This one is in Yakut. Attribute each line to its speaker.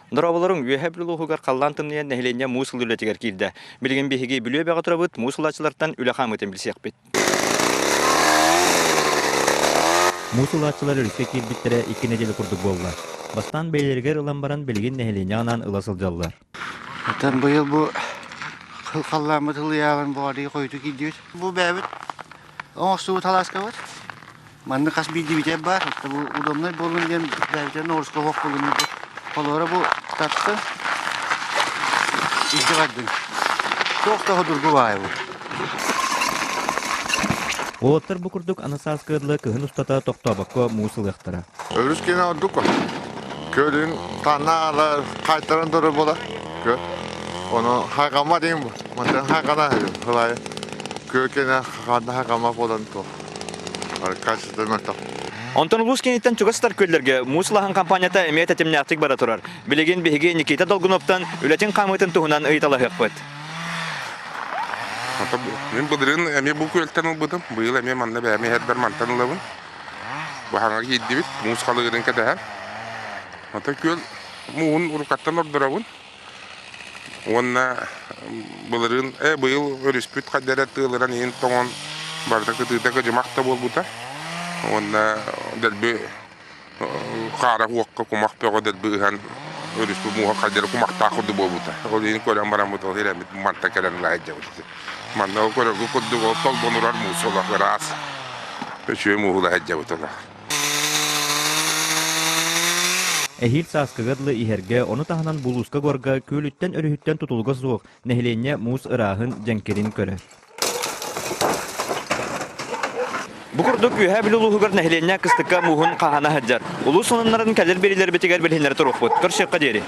Speaker 1: Дорооболоруҥ, Үөһээ Бүлүү улууһугар халлаан тымныйан нэһилиэнньэ муус ылыы үлэтигэр киирдэ. Билигин биһиги Бүлүү эбэҕэ турабыт, муус ылааччылартан үлэ хаамыытын билсиэхпит. Муус ылааччылар өрүскэ киирбиттэрэ икки нэдиэлэ курдук буолла. Бастаан бэйэлэригэр ылан баран билигин нэһилиэнньэ анаан ыла сылдьаллар.
Speaker 2: Оттон быйыл бу халлааммыт ылыйааҕын боҕарыйы хойуту киирдибит. Бу бэйэбит оҥостубут халааскабыт. Манна хас биирдиибитэ баар. Бу удобнай буоллун диэн бэйэбитин оҕуруска оһох буолун Холоро бу тартын илдьэ бардын. Туох да судургу баайы бу.
Speaker 1: Уолаттар бу курдук аны сааскы ырлы кыһын устата тохтообокко муус ылыахтара.
Speaker 3: Өрүс киэнэ ордук Көлүн танаала хайтаран турар буолар. Кө. Ону хайҕама диэн бу. Мантан хайҕана хылай. Кө киэнэ ханна хайҕама буолан туох. Качество мөлтөх.
Speaker 1: Онтон улуус кииниттэн чугас сытар күөллэргэ муус ылаһын хампаанньата эмиэ тэтимнээхтик бара турар. Билигин биһиги Никита Долгуновтан үлэтин хаамыытын туһунан ыйыталаһыахпыт.
Speaker 4: Мин былырыын эмиэ бу күөлтэн ылбытым. Быйыл эмиэ манна бэйэм иһэрбэр мантан ылабын. Баһаҥа киирдибит, муус халыырын кэтэһэн. Ото күөл мууһун уруккаттан ордоробун. Уонна былырыын, быйыл өрүспүт хайда эрэ тыалыран иһин тоҥон барыта кытыыта кыдьымах да буолбута. Уонна дэлби хаара уокка кумах бөҕө дэлби ыһан өрүспүт мууһа хайда эрэ кумахтаах курдук буолбута. Ол иһин көрөн бараммыт ол иһин мантан кэлэн ыла сылдьабыт. Манна ол көрөргүт курдук ол толбонурар муус олох ыраас. Үчүгэй мууһу ыла сылдьабыт олох.
Speaker 1: Эһиил сааскыга дылы иһэргэ, ону таһынан булууска горга күөлүттэн-өрүһүттэн тутулуга суох нэһилиэнньэ муус ырааһын, дьэҥкирин көрөр. Бу курдук Үөһээ Бүлүү улууһугар нэһилиэнньэ кыстыкка мууһун хаһана сылдьар. Улуус сонуннарын кэлэр биэриилэрбитигэр билиһиннэрэ туруохпут. Көрсүөххэ диэри.